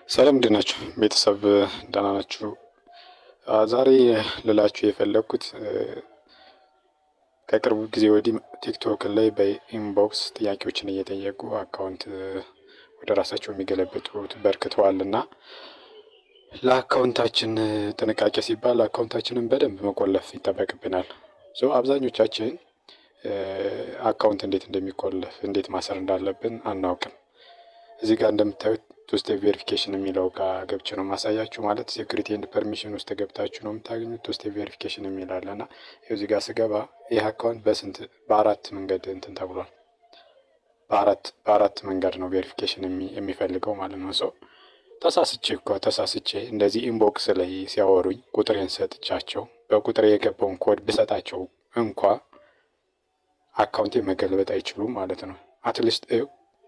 ሰላም እንዴት ናችሁ ቤተሰብ? ደህና ናችሁ? ዛሬ ልላችሁ የፈለግኩት ከቅርቡ ጊዜ ወዲህ ቲክቶክ ላይ በ inbox ጥያቄዎችን እየጠየቁ account ወደ ራሳቸው የሚገለብጡት በርክተዋል እና ለ account ኣችን ጥንቃቄ ሲባል account ኣችንን በደንብ መቆለፍ ይጠበቅብናል። So አብዛኞቻችን account እንዴት እንደሚቆለፍ፣ እንዴት ማሰር እንዳለብን አናውቅም። እዚህ ጋር እንደምታዩት two step verification የሚለው ጋር ገብቼ ነው ማሳያችሁ። ማለት security and permission ውስጥ ገብታችሁ ነው የምታገኙት። Two step verification የሚል አለ እና እዚህ ጋር ስገባ ይህ account በስንት በአራት መንገድ እንትን ተብሏል። በአራት መንገድ ነው verification የሚፈልገው ማለት ነው። So ተሳስቼ እኮ ተሳስቼ እንደዚህ inbox ላይ ሲያወሩኝ ቁጥሬን ሰጥቻቸው በቁጥሬ የገባውን ኮድ ብሰጣቸው እንኳ account ኤ መገልበጥ አይችሉም ማለት ነው። At least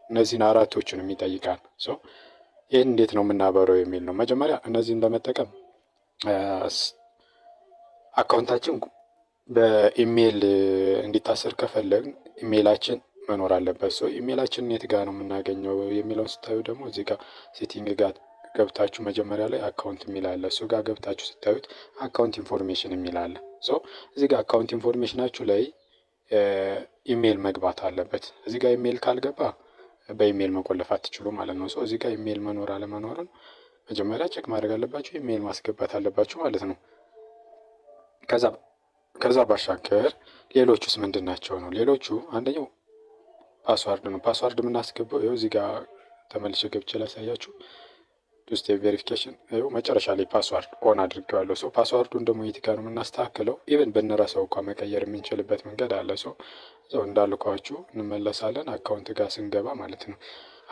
እነዚህን አራቶቹንም ይጠይቃል። So ይህን እንዴት ነው የምናበረው የሚል ነው። መጀመሪያ እነዚህን ለመጠቀም account ኣችን በኢሜይል እንዲታሰር ከፈለግን ኢሜይላችን መኖር አለበት። So email ኣችንን የት ጋር ነው የምናገኘው የሚለውን ስታዩ ደግሞ እዚህ ጋር setting ጋር ገብታችሁ መጀመሪያ ላይ account የሚል አለ። እሱ ጋር ገብታችሁ ስታዩት account information የሚል አለ። So እዚህ ጋር account information ኣችሁ ላይ ኢሜይል መግባት አለበት። እዚህ ጋር ኢሜይል ካልገባ በኢሜይል መቆለፍ አትችሉም ማለት ነው። So እዚህ ጋር ኢሜይል መኖር አለመኖርን መጀመሪያ check ማድረግ አለባችሁ። ኢሜይል ማስገባት አለባችሁ ማለት ነው። ከዛ ባሻገር ሌሎቹስ ምንድን ናቸው ነው? ሌሎቹ አንደኛው password ነው። Password የምናስገባው ይኸው እዚህ ጋር ተመልሼ ገብቼ ላሳያችሁ። Two step verification ይኸው መጨረሻ ላይ password on አድርጌዋለሁ። So password ኡን ደግሞ የት ጋር ነው የምናስተካክለው? Even ብንረሳው እንኳ መቀየር የምንችልበት መንገድ አለ። So እዛው እንዳልኳችሁ እንመለሳለን። Account ጋር ስንገባ ማለት ነው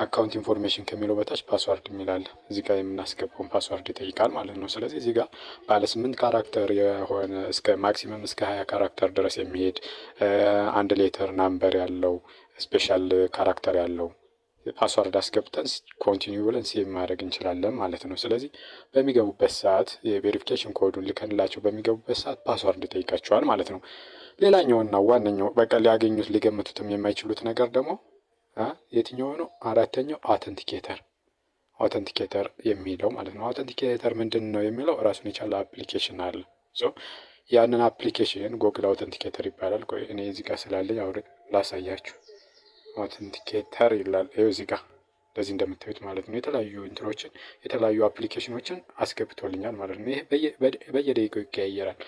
account information ከሚለው በታች password የሚል አለ። እዚህ ጋር የምናስገባውን password ይጠይቃል ማለት ነው። ስለዚህ እዚህ ጋር ባለ 8 character የሆነ እስከ maximum እስከ 20 character ድረስ የሚሄድ፣ አንድ letter፣ number ያለው፣ special character ያለው password አስገብተን continue ብለን save ማድረግ እንችላለን ማለት ነው። ስለዚህ በሚገቡበት ሰዓት የ verification code ኡን ልከንላቸው በሚገቡበት ሰዓት password ይጠይቃቸዋል ማለት ነው። ሌላኛውና ዋነኛው በቃ ሊያገኙት ሊገምቱትም የማይችሉት ነገር ደግሞ የትኛው ነው? አራተኛው authenticator የሚለው ማለት ነው። Authenticator ምንድን ነው የሚለው ራሱን የቻለ application አለ። So ያንን application Google Authenticator ይባላል። ቆይ እኔ እዚህ ጋር ስላለኝ አውር ላሳያችሁ። Authenticator ይላል። ይኸው እዚህ ጋር እንደዚህ እንደምታዩት ማለት ነው። የተለያዩ እንትኖችን የተለያዩ application ኖችን አስገብቶልኛል ማለት ነው። ይሄ በየደቂቃው ይቀያየራል።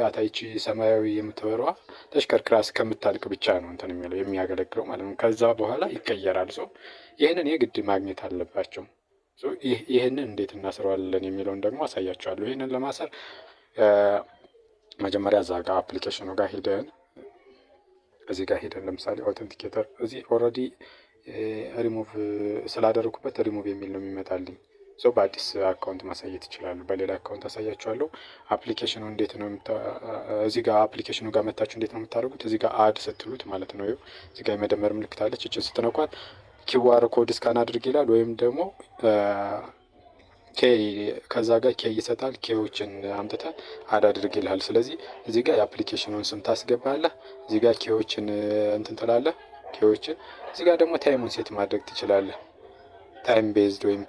አታይቺ ሰማያዊ የምትበረዋ ተሽከርክራ እስከምታልቅ ብቻ ነው እንትን የሚለው የሚያገለግለው ማለት ነው። ከዛ በኋላ ይቀየራል። So ይህንን የግድ ማግኘት አለባቸው። ይህንን እንዴት እናስረዋለን የሚለውን ደግሞ አሳያችኋለሁ። ይህንን ለማሰር መጀመሪያ እዛ ጋር application ኑ ጋር ሄደን፣ እዚህ ጋር ሄደን ለምሳሌ authenticator እዚህ ኦልሬዲ ሪሙቭ ስላደረኩበት ሪሙቭ የሚል ነው የሚመጣልኝ። So በአዲስ account ማሳየት ይችላሉ። በሌላ account አሳያችኋለሁ። Application ኑ እንዴት ነው? እዚህ ጋር application ኑ ጋር መታችሁ እንዴት ነው የምታደርጉት? እዚህ ጋር add ስትሉት ማለት ነው። እዚህ ጋር የመደመር ምልክት አለች። እችን ስትነኳት QR code scan አድርግ ይላል። ወይም ደግሞ key ከዛ ጋር key ይሰጣል። Key ዎችን አምጥተህ add አድርግ ይልሃል። ስለዚህ እዚህ ጋር የ application ኑን ስም ታስገባለህ። እዚህ ጋር key ዎችን እንትን ትላለህ። Key ዎችን እዚህ ጋር ደግሞ time ኡን set ማድረግ ትችላለህ። Time based ወይም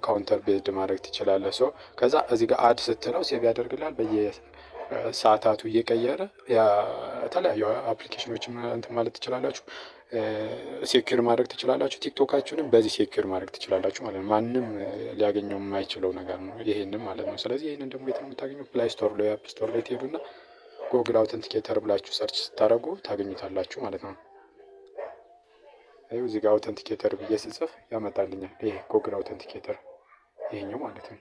counter based ማድረግ ትችላለህ። So ከዛ እዚህ ጋር add ስትለው save ያደርግልሃል። በየሰዓታቱ እየቀየረ የተለያዩ application ኖችን እንትን ማለት ትችላላችሁ። Secure ማድረግ ትችላላችሁ። ቲክቶካችሁንም በዚህ secure ማድረግ ትችላላችሁ ማለት ነው። ማንም ሊያገኘው የማይችለው ነገር ነው ይሄንን ማለት ነው። ስለዚህ ይሄንን ደግሞ የት ነው የምታገኙት? Play Store ላይ፣ App Store ላይ ትሄዱና Google Authenticator ብላችሁ search ስታደርጉ ታገኙታላችሁ ማለት ነው። ይኸው እዚህ ጋር Authenticator ብዬ ስጽፍ ያመጣልኛል። ይሄ Google Authenticator ይሄኛው ማለት ነው።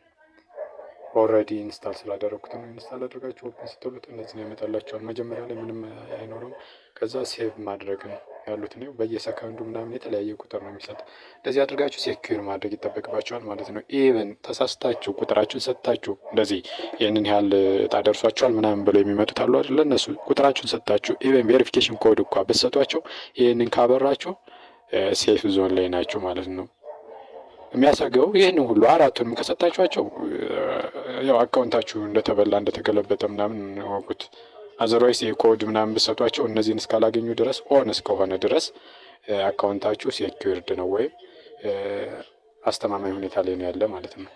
Already install ስላደረኩት ነው። Install አድርጋችሁ open ስትሉት እነዚህን ያመጣላችኋል። መጀመሪያ ላይ ምንም አይኖርም። ከዛ save ማድረግ ነው ያሉት ነው። በየሰከንዱ ምናምን የተለያየ ቁጥር ነው የሚሰጥ። እንደዚህ አድርጋችሁ secure ማድረግ ይጠበቅባችኋል ማለት ነው። Even ተሳስታችሁ ቁጥራችሁን ሰጥታችሁ እንደዚህ ይህንን ያህል እጣ ደርሷችኋል ምናምን ብለው የሚመጡት አሉ አይደለ? እነሱ ቁጥራችሁን ሰጥታችሁ even verification code እንኳ ብትሰጧቸው ይህንን ካበራችሁ safe zone ላይ ናችሁ ማለት ነው። የሚያሰገው ይህንን ሁሉ አራቱንም ከሰጣችኋቸው ያው account ኣችሁ እንደተበላ እንደተገለበጠ ምናምን እወቁት። Otherwise የኮድ ምናምን ብትሰጧቸው እነዚህን እስካላገኙ ድረስ on እስከሆነ ድረስ account ኣችሁ secured ነው ወይም አስተማማኝ ሁኔታ ላይ ነው ያለ ማለት ነው።